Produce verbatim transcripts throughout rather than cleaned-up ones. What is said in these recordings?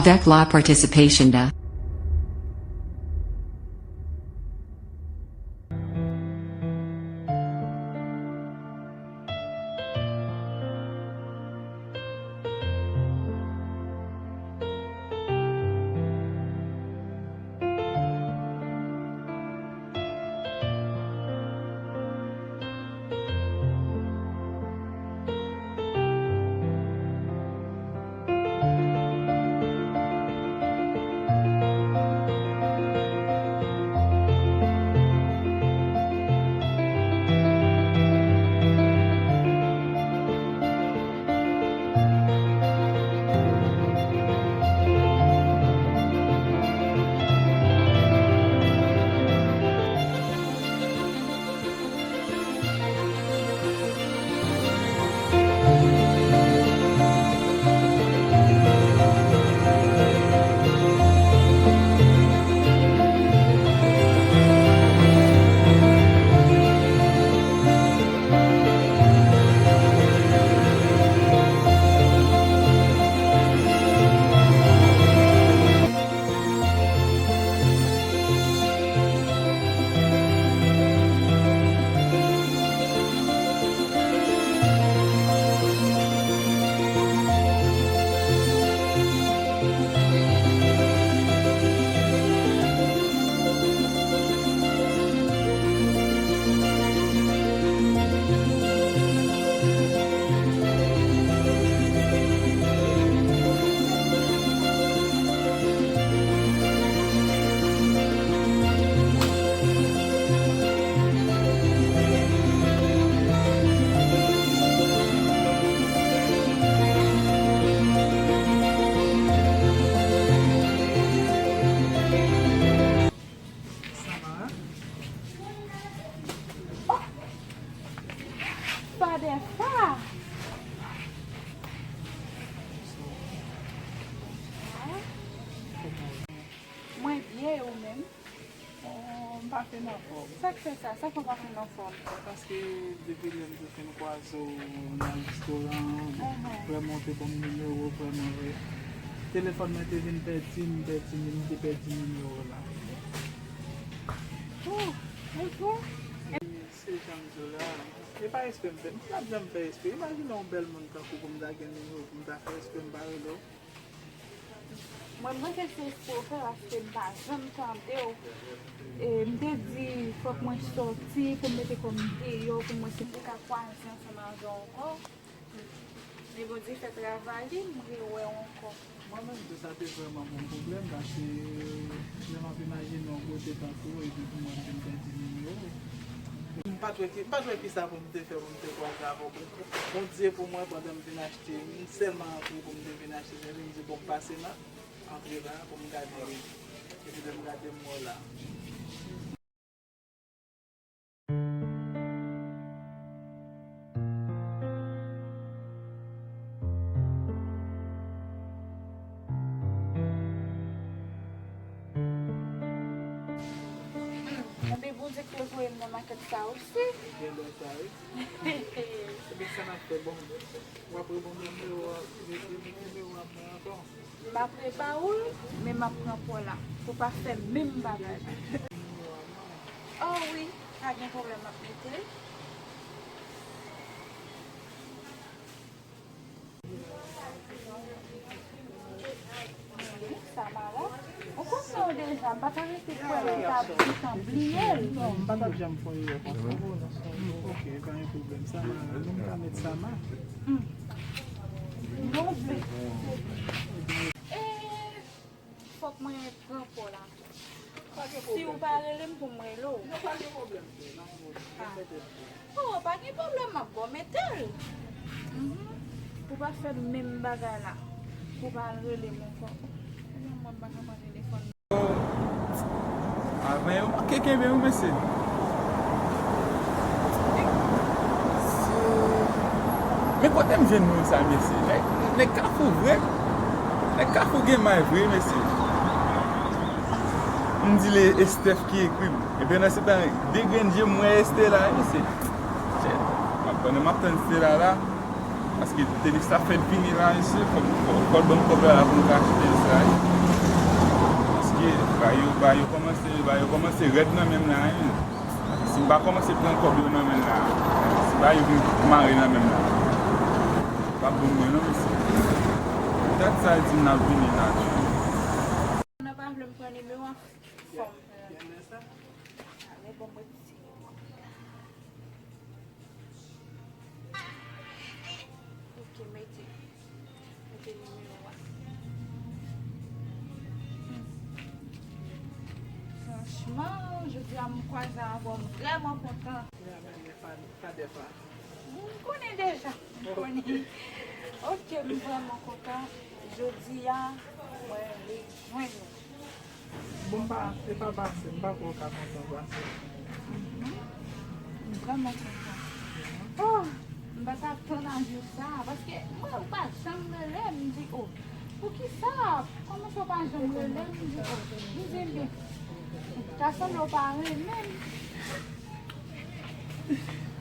Avec la participation de Sa va? Oh! Fadè Fa! Mwen byen, e ou menm? Oh, m pa fin anfòm. Sa k fè sa? Sa k fè w pa fin anfòm? Paske depi lè m te fin kwaze w nan restoran an, vrèman w te ban m nimewo, vrèman vre. Telefòn mwen te vin pèdi, m pèdi, m te pèdi nimewo la. Oh, ok. Se jan m di w la, e pa espre m fè. M pa t janm fè espre. Imajine yon bèl moun tankou w pou m ta gen nimewo w, pou m ta fè espre m pa rele w. Mwen, m panse se espre w fè paske m pa janm tande w. E m te di fòk mwen sòti pou m mete kò m deyò pou mwen si m te ka kwaze ansanm avè w ankò. Men Bondye fè travay li, m rewè w ankò. Mwen menm tou, sa te vrèman bon pwoblèm, paske lè m ap imajine yon kote tankou epi pou mwen vin pèdi nimewo. M pa t wè ki, m pa t wè kisa pou m te fè pou m te kwaze avè w. Bon, Bondye pou mwen, pandan m vin achte, m sèlman antre pou m te vin achte, epi m di, bon, m pase nan, antre la pou m gade li. Epi lè m gade, m wè w la. Enben, Bondye ki te voye m nan makèt sa osi. Gen lè sa, wi. Ebyen, sa n ap fè, bon, w ap rebonde nimewo a, nimewo a mwen ankò. M ap repa ou l, men m ap pran pa w la. Pou w pa fè menm bagay la. Oh wi, pa gen pwoblèm, m ap mete l. Sama la, ou konnen w deja, m pa ta rete kwè l, m ta gentan bliye l. Non, m pa t ap janm fè yon erè konsa. Ok, pa gen pwoblèm, Sama, nou ka met Sama. Hmm. Non, se, e, fòk mwen pran pa w la. Si w pa rele m pou m rele w. Non, pa gen pwoblèm, frè, pa gen pwoblèm. Ah. Oh, pa gen pwoblèm, m ap ba w mete l. Mhm. Pou w pa fè menm bagay la. Pou w pa al rele m ankò. Ebyen, mwen, m pa ka pran telefòn. Avan yo manke kenbe wi, mesye. Men kote m jwenn moun sa, mesye? Nèg, nèg Kafou vre. Nèg Kafou gen may vre, mesye. M di l e Steph ki ekri m. Ebyen, nan se tan, de grenn je m wè Estela, mesye. Shit. M ap, pandan m ap tann Estela la, Paske tenis la fèk vini la, mesye, fòk, fòk, fòk ban m kòb la, la pou m ka achte sa, wi. Paske ba yo, ba yo kòmanse, ba yo kòmanse rèd nan men m la, wi. Si m pa kòmanse pran kòb yo nan men l la, si ba yo vin mare nan men m la, pa bon mwen non, mesye. Dat sa di m n ap vini la. Nan pa vle m pran nimewo a fanm. Ale, bon, mwen ti. Ok, mete. Mete nimewo a. Hmm. Franchman, jodi a m kwaze avè w, m vrèman kontan. M konnen deja. M konnen. Ok, m vrèman kontan. Jodi a, mwen rejwenn ou. Bon, m pa, se pa pase, m pa kwè w ka kontan pase. Mhm. M vrèman kontan. Oh, m pa t ap tann a jou sa, paske mwen, ou pa janm rele m, m di, oh, poukisa? Kòman sa w pa janm rele m, m di, oh, m di, men, ta sanble w pa renmen m.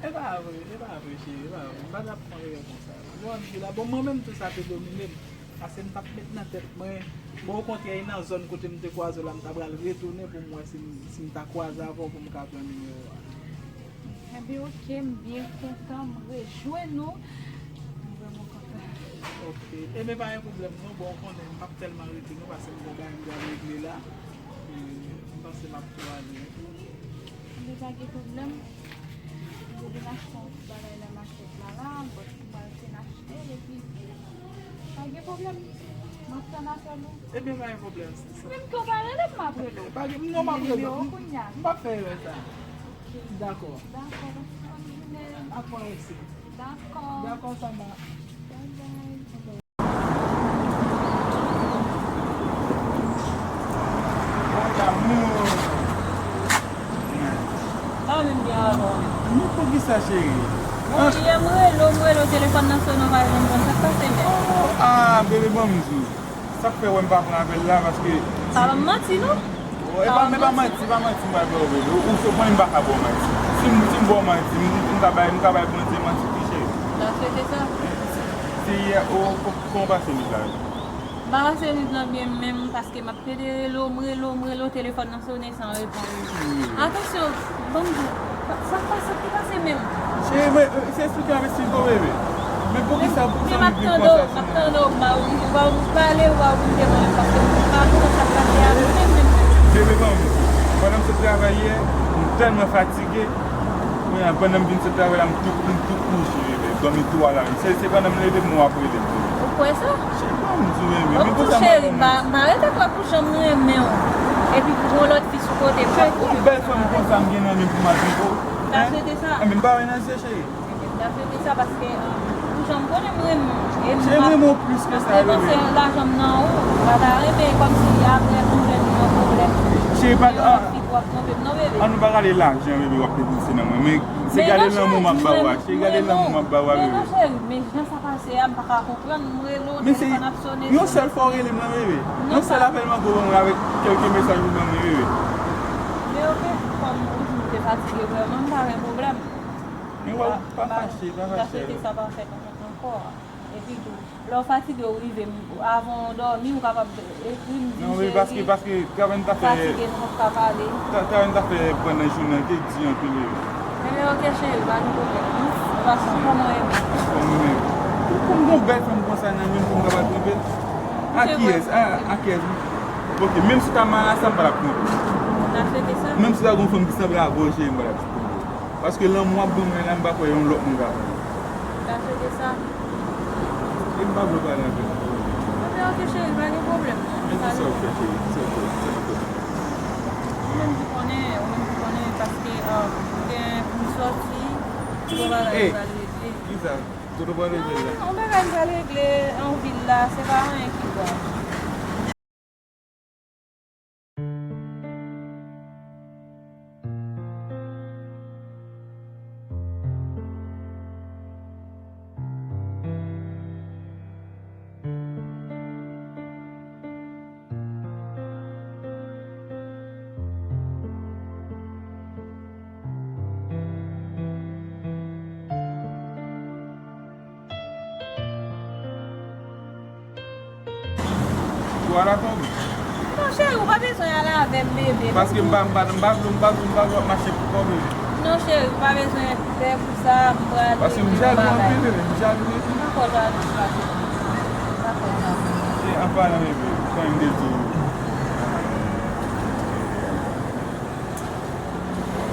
E pa vre, e pa vre, cheri, e pa vre. M pa t ap fè yon erè konsa. Bon, ann di la, bon, mwen menm tou sa te domine m. Paske m t ap met nan tèt mwen, bon, okontrè, e nan zòn kote m te kwaze w la, m ta pral retounen pou m wè si m, si m ta kwaze avè w pou m ka pran nimewo a. Enben, ok, m byen kontan, m rejwenn ou. M vrèman kontan. Ok. Enben, pa gen pwoblèm, non, bon, ou konnen, m p ap tèlman rete, non, paske m gen yon bagay m pral regle la. E, m panse m ap tou ale. Enben, pa gen pwoblèm. M te vin achte yon ti bagay nan makèt la, la, bon, m pral fin achte l, epi pa gen pwoblèm. M ap tann apèl ou. Ebyen, pa gen pwoblèm, sista. Menm ke w pa rele m, m ap rele w. Pa gen, non, m ap rele w. Nimewo kounye a. M p ap fè erè sa. Ok. Dakò. Dakò, bonne journée. Ak mwen osi. Dakò. Dakò, sa va. Bye bye. Sa w menm gen avè w menm? Poukisa, cheri? Bon, yè m rele w, m rele w, telefòn nan sone, w pa janm pran. Sa k pase menm? Oh, ah, bebe, ban m di w. Sa k fè w wè m pa pran apèl la, paske... Pa ban m manti, non. Oh, e pa, men pa manti, pa manti, m pral ba w, bebe. Ou, ou, mwen, m pa ka ba w manti. Si m, si m ba w manti, m, m ka bay, m ka bay Bondye manti tou, cheri. M ta swete sa. Se yè, oh, oh, kòman w pase nèt la? M pa pase nèt lan byen menm, paske m ap pede rele w, m rele w, m rele w, telefòn nan sone san reponn. Atansyon, ban m di w, sa k pase, sa k pase menm? Cheri, mwen, se eksplike avè Silvo, bebe. Men poukisa, poukisa w vin konsa sou mwen? M ap tande w, m ap tande w, m pa, ou pa oblije pale, ou pa oblije konnen, paske m pa konn sa k pase a menm, menm, menm. Bebe, ban m di w, pandan m sot travay yè, m tèlman fatige. Kounye a, pandan m vin sot travay la, m tou, m tou kouche, bebe. Dòmi tou alarm. Se, se pandan m leve, m wè w ap rele m. Ou kwè sa? Cheri, ban m di w, bebe. Bon, men tou, cheri, m pa, m pa rete kwè pou jan m renmen w. Epi pou yon lòt fi sou kote m, w ap konnen. Yon bèl fanm konsa m gen nan men m pou m ap viv ou. M ta swete sa. Enben, m pa wè nan zye, cheri. M ta swete sa paske, um, pou jan m konnen m renmen w. E m ap, m ap depanse lajan m nan ou. M pa ta renmen kòmsi apre m jwenn yon pwoblèm. Cheri, pa, yon lòt fi pou ap twonpe m, non, bebe. An nou pa gade lajan, bebe, w ap depanse nan mwen. Men se gade lanmou m ap ba w a. Cheri, gade lanmou m ap ba w a, bebe. Men non, cheri, men jan sa pase a, m pa ka konprann. M rele w, telefòn ap sone. Men se yon sèl fwa w rele m nan, bebe. Yon sèl apèl manke w ban mwen avèk kèlke mesaj ou ban mwen, bebe. Men oke, kòm ou di m te fatige vrèman, m pa gen pwoblèm. Men wè, pa fache, pa fache. M ta swete sa pa fèt ankò. Epi tou, lè w fatige, ou rive m, avan w dòmi, ou kapab ekri m, di m, cheri, m fatige, m p ap ka pale. Non, men paske, paske travay m ta fè, ta, travay m ta fè pandan jounen an te di anpil, bebe. Enben, oke, cheri, pa gen pwoblèm. De tout fason, kòman w ye menm? Kòman w ye menm? Ou konn gon bèl fanm konsa nan men m pou m kapab twonpe l? A kiyès? A, a kiyès? Oke, menm si w ta mare sa, m pa t ap twonpe w. M ta swete sa. Menm si w ta gon fanm ki sanble avè w, cheri, m pa t ap twonpe w. Paske lanmou w ap ban mwen la, m pa kwè yon lòt moun ka ban mwen. M ta swete sa. E m pa vle w pale avè m. Enben, oke, cheri, pa gen pwoblèm. Men kisa w fè, cheri? Kisa w fè? Kisa w fè? Ou menm ki konnen, ou menm ki konnen, paske, um, m gen pou m sòti, gon bagay m pral regle. Kisa? Toto pral regle la? Yon bagay m pral regle an vil la, se pa anyen ki grav. Ala kòb. Non, cheri, ou pa bezwen ale avè m, bebe. Paske m pa, m pa, m pa vle, m pa vle, m pa vle w ap mache pou kòb, bebe. Non, cheri, ou pa bezwen pè pou sa, m prale. Paske m jaloux anpil, bebe, m jaloux epi. M pa ko jaloux, m pa ko jaloux. E, an palan, bebe, kòm m te di w.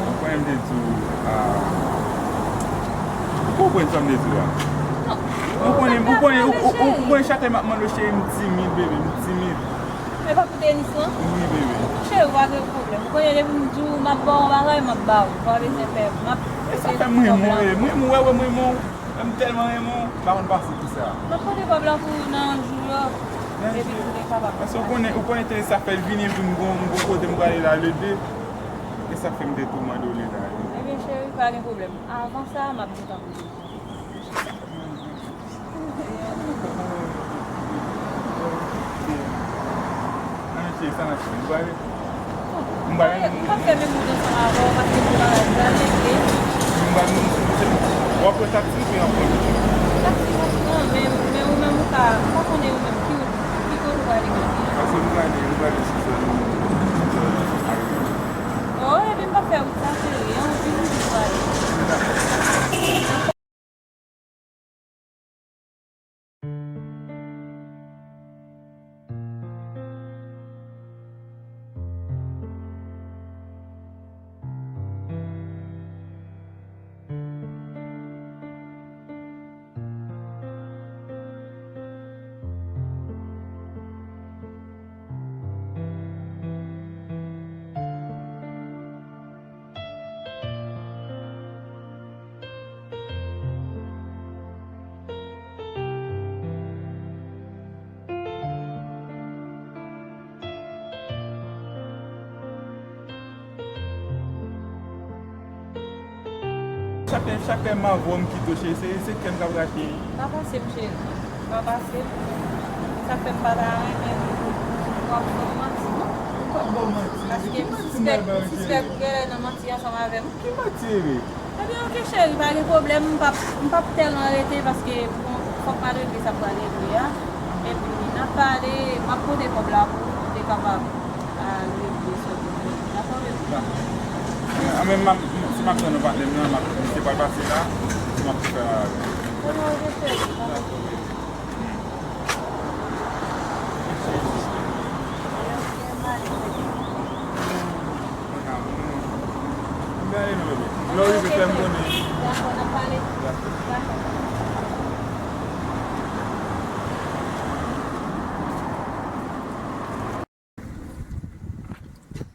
Ou konnen m te di w, ah, ou konprann sa m te di w la? Non. Ou konnen, ou konnen, ou, ou, ou konnen chak lè m ap mande w cheri, m timid, bebe, m timid. E pa pou tenis lan? Wi, bebe. Cheri, ou pa gen pwoblèm. Ou konnen depi m di w m ap ba w yon bagay, m ap ba w. Ou pa bezwen pè. M ap... E sa fè m renmen w, bebe. M renmen w, wè, wè, m renmen w. Wè, m tèlman renmen w, m pa konn pase kisa. M ap pote kòb la pou ou nan jou yo. Epi pou te kapab. Paske ou konnen, ou konnen tenis sa fè l vini, epi m gon, m gon kote m prale la le de. E sa k fè m te tou mande w li la. Ebyen, cheri, pa gen pwoblèm. Avan sa, m ap gentan poze. Nan, cheri, sa n ap fè? Nou prale? M prale. M p ap fè menm wout ansanm avè w, paske se bagay pral regle. M prale, w ap pran taksi oubyen w ap pran metro? Taksi, taksi, non, men, men ou menm ou ka, m pa konnen ou menm, ki, ki kote ou prale kote? Paske m prale, m prale sou zòn, sou zòn Ayiti. Oh, ebyen m p ap fè wout sa, cheri, an, ou vin ou vin prale. Chak lè, chak lè m avè w, m kite w, cheri, se, se kè m k ap rache. Pa pase m, cheri. Pa pase m. Sa fè m pa ta renmen w ap fè m manti, non. M p ap ba w manti. Paske m sispèk, m sispèk ou genlè nan manti ansanm avè m. Ki manti, bebe? Ebyen, oke, cheri, pa gen pwoblèm. M p ap, m p ap tèlman rete paske, bon, fòk m al regle sa m pral regle a. Epi, n ap pale, m ap pote kòb la pou ou, pou te kapab al regle sa w te fè. Dakò, bebe? Dakò. An, men, m ap, si m ap tann yon patnè m nan, m ap, misye pral pase la, si m ap fè bagay avè l. Kote w rete, cheri? Dakò, bebe. Lè w rive, fè m konnen. Dakò, n ap pale. Dakò.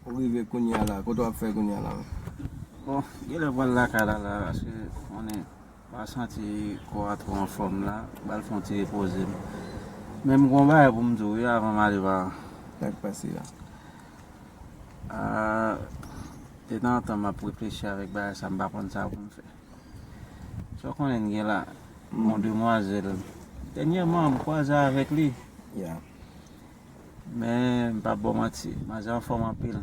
Ou rive kounye a la, kote w ap fè kounye a la menm? Bon, genlè pral lakay la la, paske konnen pa santi kò a twò anfòm la, m pral fè yon ti repoze m. Men m gon bagay pou m di w wi avan m ale pa. Sa k pase la? Ah, detanzantan m ap reflechi avèk bagay sa, m pa konn sa pou m fè. Sa w konnen n gen la, yon demwazèl. Dènyèman, m kwaze avèk li. Ya. Men, m p ap ba w manti, manzè anfòm anpil.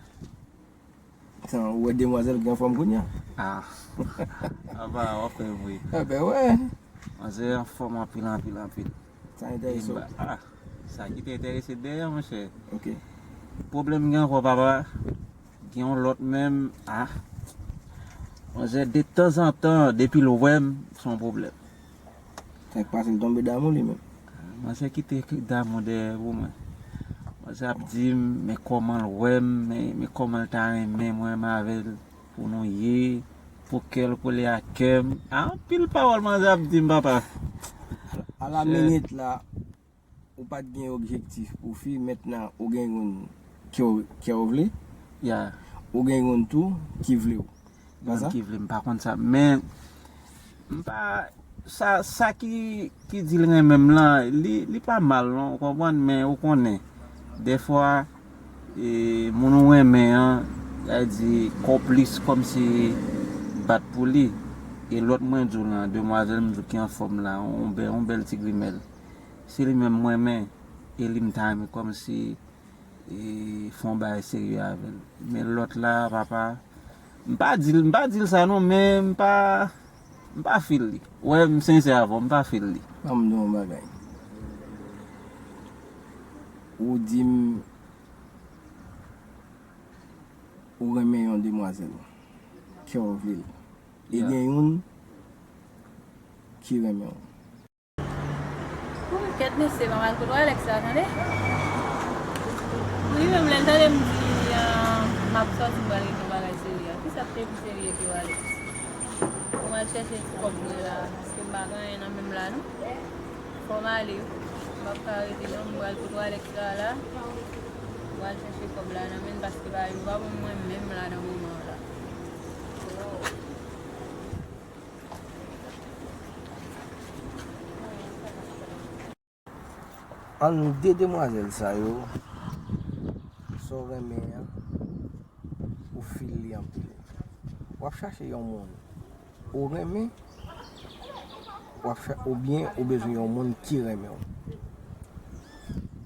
Tan, ou wè demwazèl ki anfòm kounye a? Ah. Apa, w ap fè vre. Enben, wè. Manzè anfòm anpil, anpil, anpil. Sa enterese w? Ah, sa ki te enterese dèyè, monchè. Ok. Pwoblèm gen ankò, papa. Gen yon lòt menm, ah. Manzè, detanzantan, depi l wè m, se yon pwoblèm. Sa k pase, l tonbe damou li menm? Manzè kite damou dèyè pou mwen. Manzè ap di m, men kòman l wè m, men, men kòman l ta renmen mwen menm avè l, pou nou ye, pou kè l kole ak kè m. Anpil pawòl manzè ap di m, papa. Alaminit la, ou pa t gen objektif pou fi, mentnan ou gen youn ke w, ke w vle. Ya. Ou gen youn tou ki vle w. Pa sa? Youn ki vle, m pa konn sa. Men, m pa, sa, sa ki, ki di l renmen m lan, li, li pa mal non, ou konprann, men ou konnen, dèfwa, e, moun ou renmen an, sa di, konplis kòmsi bat pou li. E lòt mwen di w lan, demwazèl m di w ki anfòm la, yon bèl, yon bèl ti grimèl. Se li menm m renmen, e li m ta renmen kòmsi, e, fè yon bagay serye avè l. Men lòt la, papa, m pa di l, m pa di l sa non, men m pa, m pa feel li. Wè, m sensè avè w, m pa feel li. Ban m di w yon bagay. Ou di m ou renmen yon demwazèl, kè w vle l. E gen youn ki renmen w. Kèt mesye, pa mal kote Alex la, tande. Li menm, lè l tande m di, ah, m ap sòti, m pral regle yon bagay serye. Kisa k te pi serye ke Alex? Pou m al chèche ti kòb mwen la, paske m pa gen anyen nan men m la, non. Fò m ale wi. M p ap ka rete non, m pral kote Alex la la. M pral chèche kòb la nan men l, paske bagay yo pa bon mwen menm la nan moman an la. An de demwazèl sa yo, sa w renmen an, ou fil li anpil. W ap chache yon moun ou renmen, w ap cha-, oubyen ou bezwen yon moun ki renmen w.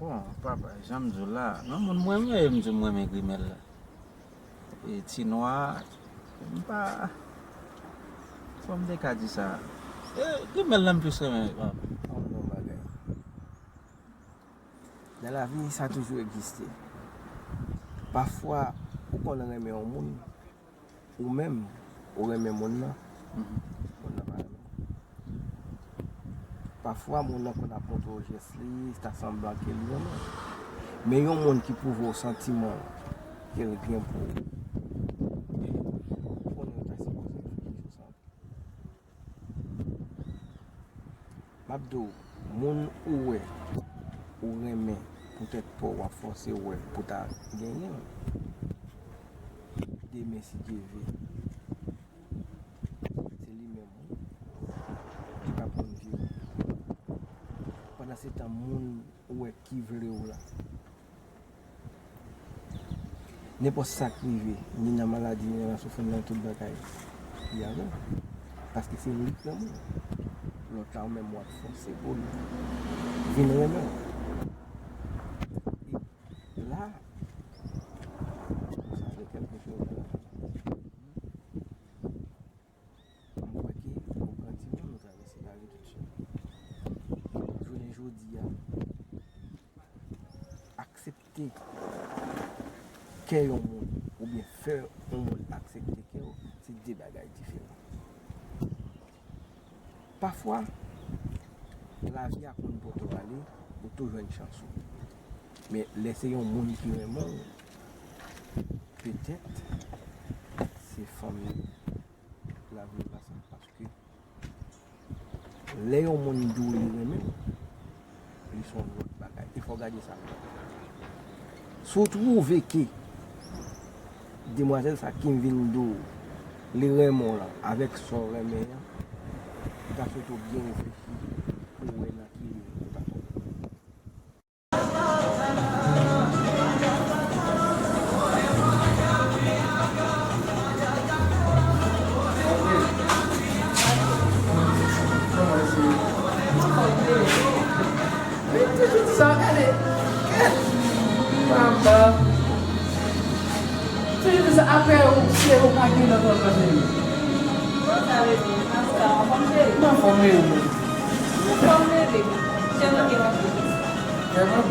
Bon, papa, jan m di w la, nan moun mwen, mwen, m di m renmen grimèl la. E ti nwa, m pa, kòman m te ka di sa? E grimèl la m plis renmen, papa. An bon bagay. Nan lavi, sa toujou egziste. Pafwa, ou konn renmen yon moun, ou menm, ou renmen moun nan, moun nan pa renmen w. Pafwa, moun nan konn ap montre w jès li, ta sanblan ke li renmen w. Men yon moun ki pwouve w santiman ke l gen pou ou, ou konnen ou ta sipoze reflechi sou sa. M ap di w, moun ou wè, ou renmen, poutèt pa w, w ap fòse wè l pou ta genyen l. Demen, si Dye vle, se li menm wi, ki p ap konn viv. Pandansetan, moun ou wè ki vle w la, nenpòt sa k rive, ni nan maladi, ni nan soufrans, nan tout bagay, li avè w. Paske se li k renmen w. Lòt la, ou menm, w ap fòse pou l vin renmen w. E la, ou save kèlkeswa, m kwè ke ou pran timoun, ou travèse lavi tout sèl. Jounen jodi a, aksepte kè yon moun oubyen fè yon moun aksepte kè w, se de bagay diferan. Pafwa, lavi a konn pote w ale, ou tou jwenn chans ou. Men lè se yon moun ki renmen w, petèt, se fanmi, lavi pa senp, paske lè yon moun di w li renmen w, li se yon lòt bagay. E fò w gade sa. Si w twouve ke demwazèl sa ki vin di w li renmen w lan avèk sa w renmen an, m ta swete w byen reflechi pou w wè nan ki nivo w ta tonbe. Sa gade. Papa. Toujou di sa, apre ou, se ou pa gen lòt, lòt, lòt, cheri. Sa vle di, Maska, anfòm, cheri? M anfòm, wi. Anfòm, bebe. Tèlman gen anfòm. Tèlman?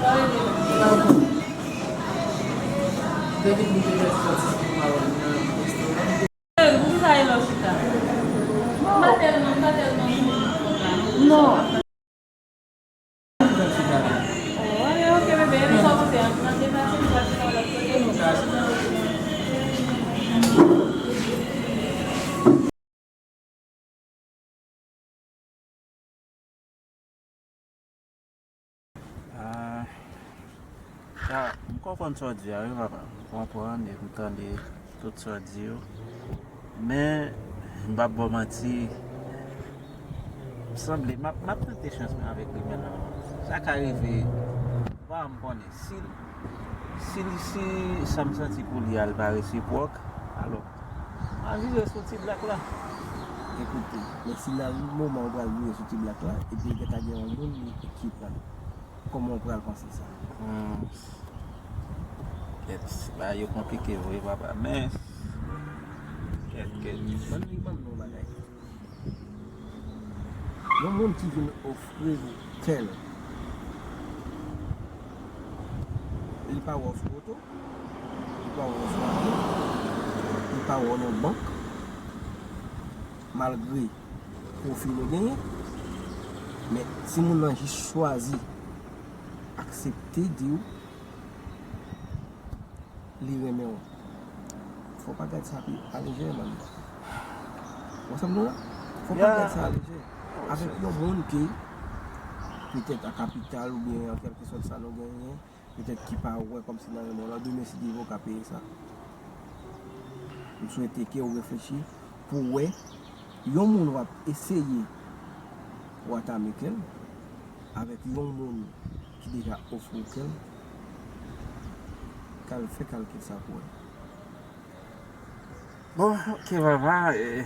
Sa vle di, depi m te fè sòti pou m al nan restoran. Pou ki sa e lò chita? M pa tèlman, m pa tèlman sou. Non. Ah, sa, m konprann sa w di a, wi, papa. M konprann e m tande tout sa w di yo. Men, m p ap ba w manti, m sanble, m ap, m ap tante chans mwen avèk grimèl la. Sa ka rive, m pa janm konnen. Si, si, si sa m santi pou li a, li pa resipwòk, alò, m a vire sou ti blak la. Ekoute, men si nan moman ou pral vire sou ti blak la, epi gentan gen yon moun ki pran, kòman ou pral panse sa? Hmm. Kèt, bagay yo konplike vre, papa, men, kèt, kèt. Ban m, ban m yon bagay. Yon moun ki vin ofri l kè l, li pa wè w sou woto, li pa wè w sou avyon, li pa wè w nan bank, malgre pwofi nou genyen, men si moun nan jis chwazi aksepte di w li renmen w, fò w pa gad sa pi alejè, man. Ou konprann mwen la? Fò w pa gad sa alejè. Avèk yon moun ke petèt a kapital oubyen an kèlkesòt sa nou genyen, petèt ki pa wè kòmsi nan renmen w, landemen si Dye vle w ka peye sa. M swete ke w reflechi pou w wè yon moun w ap eseye pou w atame kè l avèk yon moun ki deja ofri w kè l, kal fè kalkil sa pou wè. Bon, ok, papa, eh,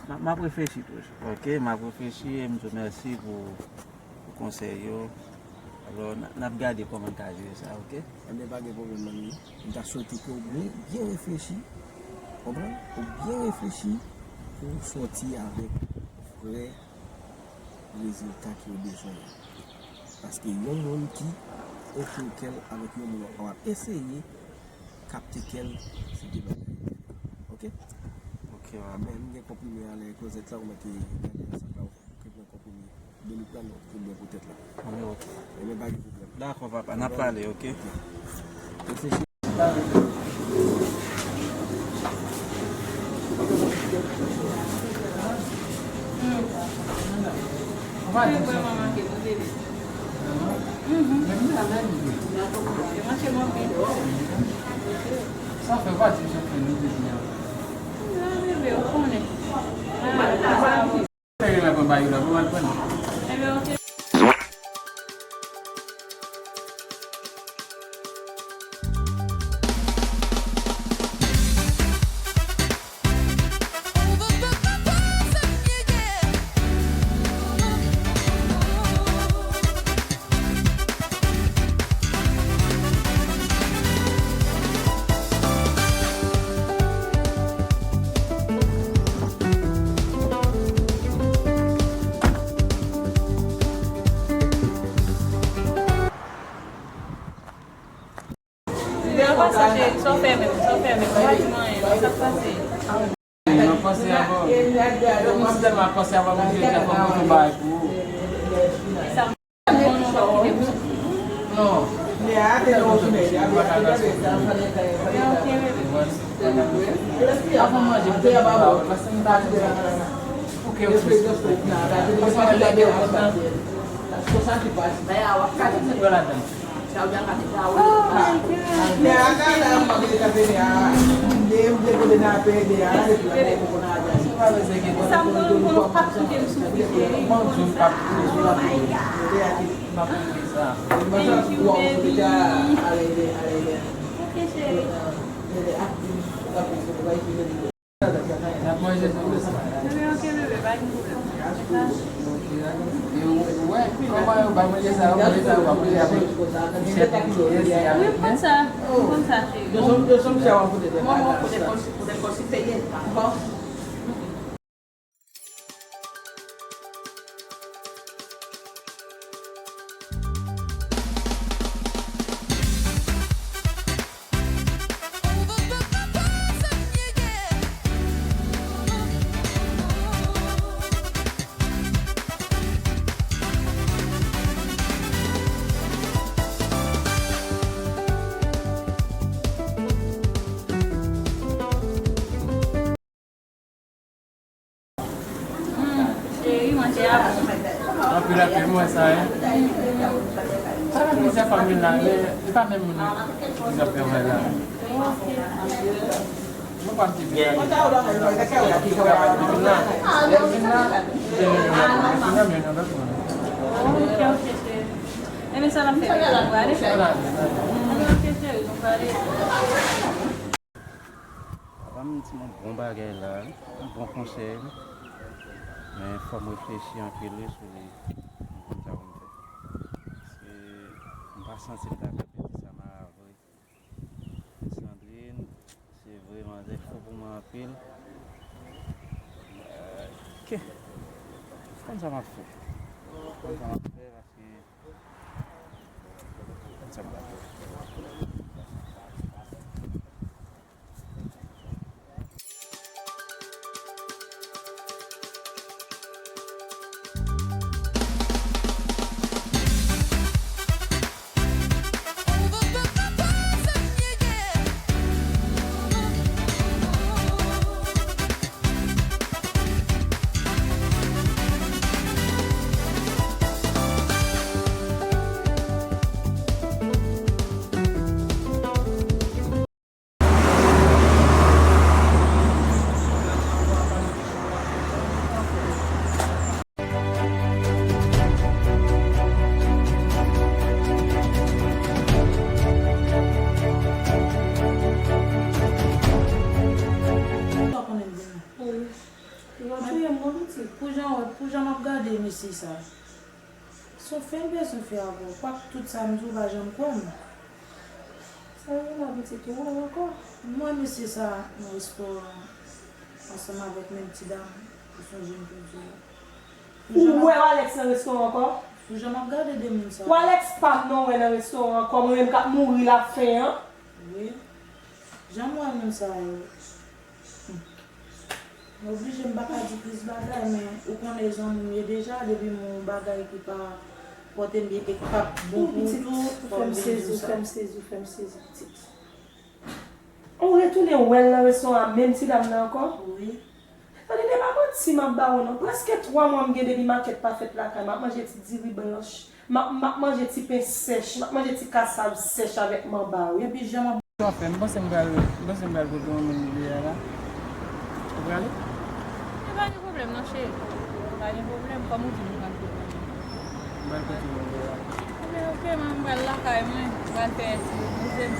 m a- m ap reflechi toujou. Ok, m ap reflechi e m di w mèsi pou, pou konsèy yo. Alò, n a- n ap gade kòman n ka jere sa, ok? Enben, pa gen pwoblèm, manmi. M ta swete ke w byen, byen reflechi, konprann? Ou byen reflechi pou w sòti avèk vrè rezilta ke w bezwen an. Paske yon moun ki ofri w kè l avèk yon moun w ap eseye kapte kè l, se de bagay diferan. Ok? Ok, papa. Men m gen konprime a lè klozèt la, ou mete gade ansanm la, ou ke pran konprime. Doliprane ou pran pou tèt la. Anben, ok. Enben, pa gen pwoblèm. Dakò, papa, n ap pale, ok? Ok. Reflechi. Mwen vrèman manke nou, bebe. Mhm. Yo manke m anpil. Sa fè pati jan fè nou bebe a. Non, bebe, ou konnen. Ah, sa bon. Fè la pran ba yo la, pou al pran. Enben, ok. Devan sa, cheri, sa w fè menm, sa w fè menm, ou pa di m anyen, non, sa k pase? Mwen panse avan. Mwen si tèlman panse avan, mwen di, fò mwen tou bay pou ou. Sa m konn ou p ap kite m soufri. Non. Avan manje, m te di ba ou, paske m ta di. Ok, ok. Paske mwen lè de kontan. Sa w ap gade ladan. Sa m konn, konn ou p ap kite m soufri, cheri. Oh my God. Thank you, baby. Ok, cheri. N ap manje tou. Bebe, ok, bebe, pa gen pwoblèm. E ou, ou wè, kòman yo bay manje sa, yo manje sa, yo pa manje avèk chèf, chèf. Wi, m konn sa. M konn sa, cheri. Manman, ou konnen kòsi, konnen kòsi peye. Bon. Hmm, cheri, manje a bon. Anpil, anpil, mwen sa, hein. Sa fè plizyè fwa m vin la, men li pa menm moun ki t ap fè mwen la. Mwen pa m te vin la. Lè m vin la, lè m vin la, m te vin la, men vin la, men yon lòt moun. Ok, ok, cheri. Enben, sa n ap fè, nou prale? Sa n ap fè, nou prale. Hmm, ok, cheri, nou prale. Papa m di m yon bon bagay la, yon bon konsèy, men fò m reflechi anpil wi sou li, m konn sa pou m fè. Paske m pa santi m ta fè pèdi sa mara vre. Sandrine, se vre, manzè fou pou mwen anpil. Ok. Konn sa m ap fè. Konn sa m ap fè paske konn sa m ap fè. Sa konnen byen. Wi. Li va touye m non pitit. Pou jan, pou jan m ap gade mesye sa. Son fè m bezwen fè avè w. Kwak tout sa m di w pa janm kwè m. Sa vin la pitit ou wè ankò. M wè mesye sa nan restoran ansanm avèk menm ti dam ou sonje m te di w. Ou wè Alex nan restoran ankò? Pou jan m ap gade de moun sa. Alex pa m non wè nan restoran ankò, mwen menm k ap mouri lafen an. Wi. Jan m wè moun sa yo. M oblije m pa ka di plis bagay, men ou konnen zanmi m ye deja, depi m wè yon bagay ki pa pote m byen e k p ap bon pou ou tou, fò m vin di w sa. Ou fè m sezi, ou fè m sezi, ou fè m sezi, pitit. Ou retounen wè l nan restoran an, menm ti dam nan ankò? Wi. Tande, se pa manti m ap ba ou non. Prèske twa mwa m gen depi makèt pa fèt lakay m, m ap manje ti diri blanch. M ap, m ap manje ti pen sèch, m ap manje ti kasav sèch avèk manba, wi. Epi jan m ap Sa w ap fè? M panse m pral, m panse m pral kote yon moun li ye a la. Ou prale? E pa gen pwoblèm non, cheri. Pa gen pwoblèm, kòm ou di m pral kote moun. M pral kote moun li ye a. Ebyen, oke, mwen, m pral lakay mwen. M pral fè ti repoze m.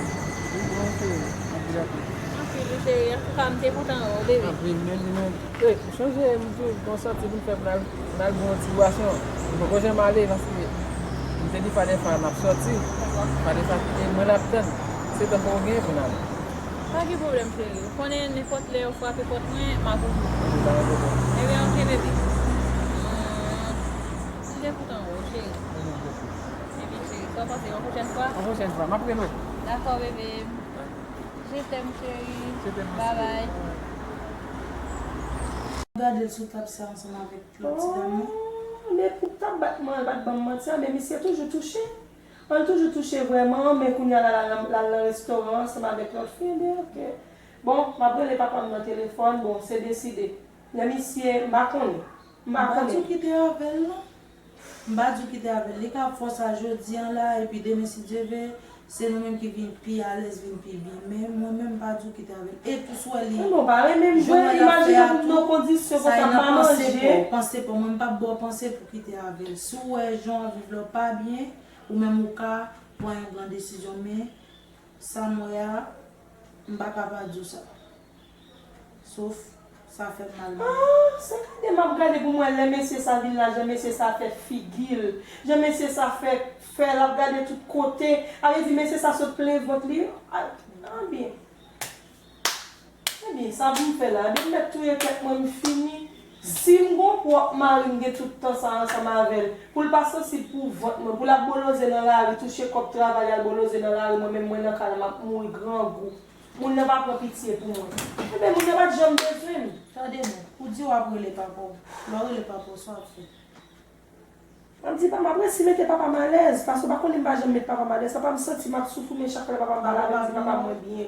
Wi, bon, cheri. Anpil apèl. Anpil, wi, cheri. Antouka, m te kontan wè w, bebe. Anpil, men, men. Ey, m chonje, m di w, m santi pou m fè m al, m al bwè yon ti bwason. M poko janm ale, paske m te di Fadè Fa n ap sòti. Fadè Fa, e mwen l ap tann. Se tan poko genyen pou n ale. Pa gen pwoblèm, cheri. Ou konnen nenpòt lè ou frape pòt mwen, m ap ouvri. Ebyen, oke, bebe. M te kontan wè w, cheri. Ebyen, cheri, sa w panse yon pwochèn fwa? Yon pwochèn fwa, m ap rele w. Dakò, bebe. Je t'aime, chérie. Je t'aime aussi. Bye bye. Gade l sou tab sa ansanm avèk lòt ti dam nan. Oh, men pou tab bat mwen, l pa t ban m manti a, men misye toujou touche. An toujou touche vrèman, men kounye a la, l al nan restoran ansanm avèk lòt fi, ebyen, oke. Bon, m ap rele papa m nan telefòn, bon, se deside. Men misye, m pa konnen. M pa konnen. M pa di w kite avè l non. M pa di w kite avè l. Li ka ap fè w sa jodi a la, epi demen, si Dye vle, se nou menm ki vin pi alèz, vin pi byen. Men mwen menm, m pa di w kite avè l. E tou si w wè li, jan w wè l ap fè a tou, sa y nan panse pa w. Panse pa w. Mwen, m p ap ba w panse pou kite avè l. Si w wè jan w ap viv la w pa byen, ou menm ou ka pran yon gran desizyon. Men sa m wè a, m pa ka pa di w sa. Sof, sa fè m mal, manmi. Ah, se gade m ap gade pou m wè lè mesye sa vin la, jan mesye sa fè figi l, jan mesye sa fè, fè l ap gade tout kote. A vle di mesye sa sot plen vant li. Ah, ah, byen. Ebyen, sa pou m fè la? Ebyen, m mèt touye tèt mwen, m fini. Si m gon pwòp mari, m gen tout tan sa ansanm avè l. Pou l pa sansib pou vant mwen, pou l ap boloze nan lari, touche kòb travay, al boloze nan lari, mwen menm mwen nan kay la, m ap mouri grangou. Moun nan pa pran pitye pou mwen. Ebyen, moun nan pa t janm bezwen m. Tande non, ou di w ap rele papa w. Lè w rele papa w, sa w ap fè? M ap di pa m ap resi mete papa m alèz, paske w pa konnen m pa janm met papa m alèz. Papa m santi m ap soufri, men chak fwa lè papa m pale avè m, m di papa m mwen byen.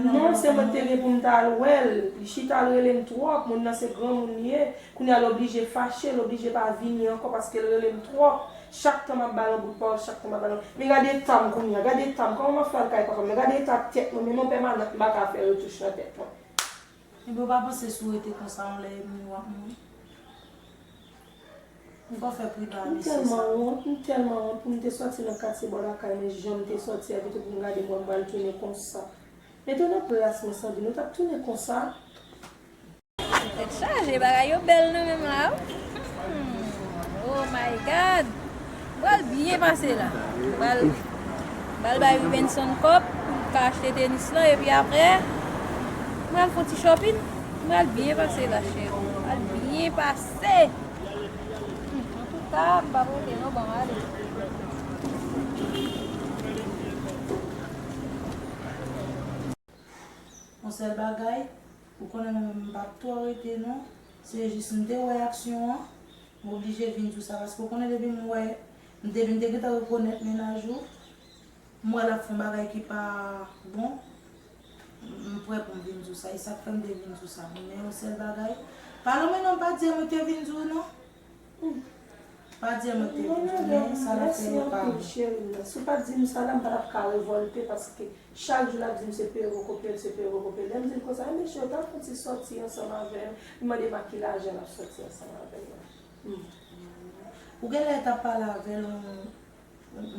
Non, se mwen ki te gen pou m ta al wè l. Li chita, l rele m twòp. Moun nan se granmoun li ye. Kounye a l oblije fache, l oblije pa vini ankò paske l rele m twòp. Chak tan m ap ba l yon bout pawòl, chak tan m ap ba l yon. Men gade eta m kounye a, gade eta m. Kòman m ap fè al kay papa m nan? Gade eta tèt mwen, menm yon pèmanan m pa ka fè retouch nan tèt mwen. Ebyen, ou pa panse si w rete konsa yon lè, w ap mouri? M fò fè pri pa mesye sa. M tèlman wont, m tèlman wont pou m te sòti nan katye bò lakay mwen, jan m te sòti a, pito pou m gade m wè m pral tounen konsa. Mete w nan plas mwen, Sandrine, ou t ap tounen konsa? Tèt chaje, bagay yo bèl nan menm la, wi. Hmm. Oh my God! M pral byen pase la. M pral, m pral bay Rubenson kòb pou l ka achte tenis lan, epi apre, m pral fè yon ti shopping. M pral byen pase la, cheri. M pral byen pase. Ah, m pa pote non, ban m ale. Yon sèl bagay, ou konnen mwen menm m p ap twò rete non. Se jis m te wè aksyon an, m oblije vin di w sa, paske ou konnen depi m wè, depi m te gentan rekonèt mennaj ou, m wè l ap fè yon bagay ki pa bon, m prè pou m vin di w sa, e sa k fè m te vin di w sa. Men yon sèl bagay, pa lonmen non, m pa di mwen te vin di w non. Pa di mwen te vin di w, men sa l ap fè yo pa bon. Cheri m nan. Si w pa t di m sa la, m pa t ap ka revòlte, paske chak jou l ap di m se Pero kopye l, se Pero kopye l. Lè m di l konsa, ebyen cheri, w ta fè yon ti sòti ansanm avè m. Li mande m a ki lajan l ap sòti ansanm avè m nan. Ou genlè t ap pale avè l yon,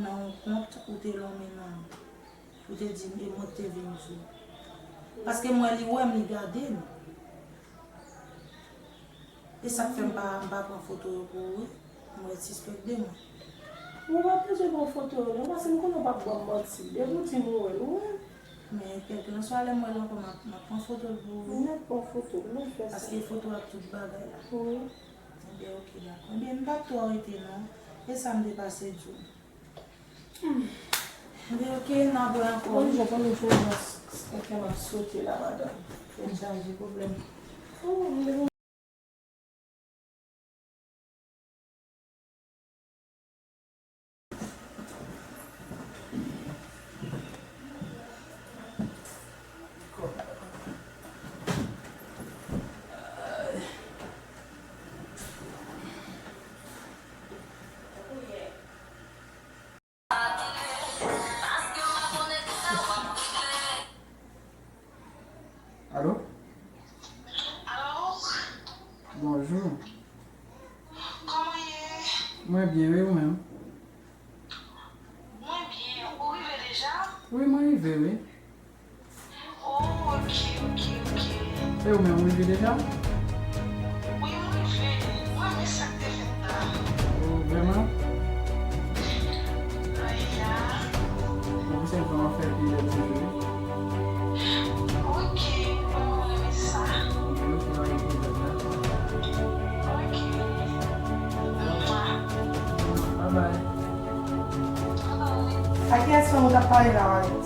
nan yon kont ou te lonmen nan, ou te di m e mwen k te vin di w. Paske m wè li wè m, li gade m. E sa k fè m pa, m pa pran foto yo pou ou wi. M wè l sispèk de mwen. Ou pa bezwen pran foto yo non, paske m konnen w p ap ban m manti. Depi w di m ou wè l, ou wè l. Men kèlkelanswa lè m wè l ankò, m ap, m ap pran foto l pou ou wi. M ap pran foto l, m ap fè sa. Paske foto ak tout bagay la. Wi. Ebyen, oke, dakò. Ebyen, m p ap twò rete non. E sa m te pase di w. Ebyen, oke, n ap wè ankò. Bon, jan pou nou fè nan kè m ap sote la, madanm. Fè chaje pwoblèm. Oh, m Alo? Alo? Bonjou. Kòman w ye? Mwen byen, wi, ou menm? Mwen byen. Ou rive deja? Wi, mwen rive, wi. Oh, ok, ok, ok. E ou menm, ou rive deja? Wi, mwen rive. Mwen renmen sa k te fèt la. Oh, vrèman? Ay, ya. Mwen se vrèman fè pye lè toujou, wi. Ok, mwen renmen sa. Ok, ok, pa gen pwoblèm, dakò. Ok. Mwa. Bye bye. Bye bye. A kiyès fanm ou t ap pale la, Marie?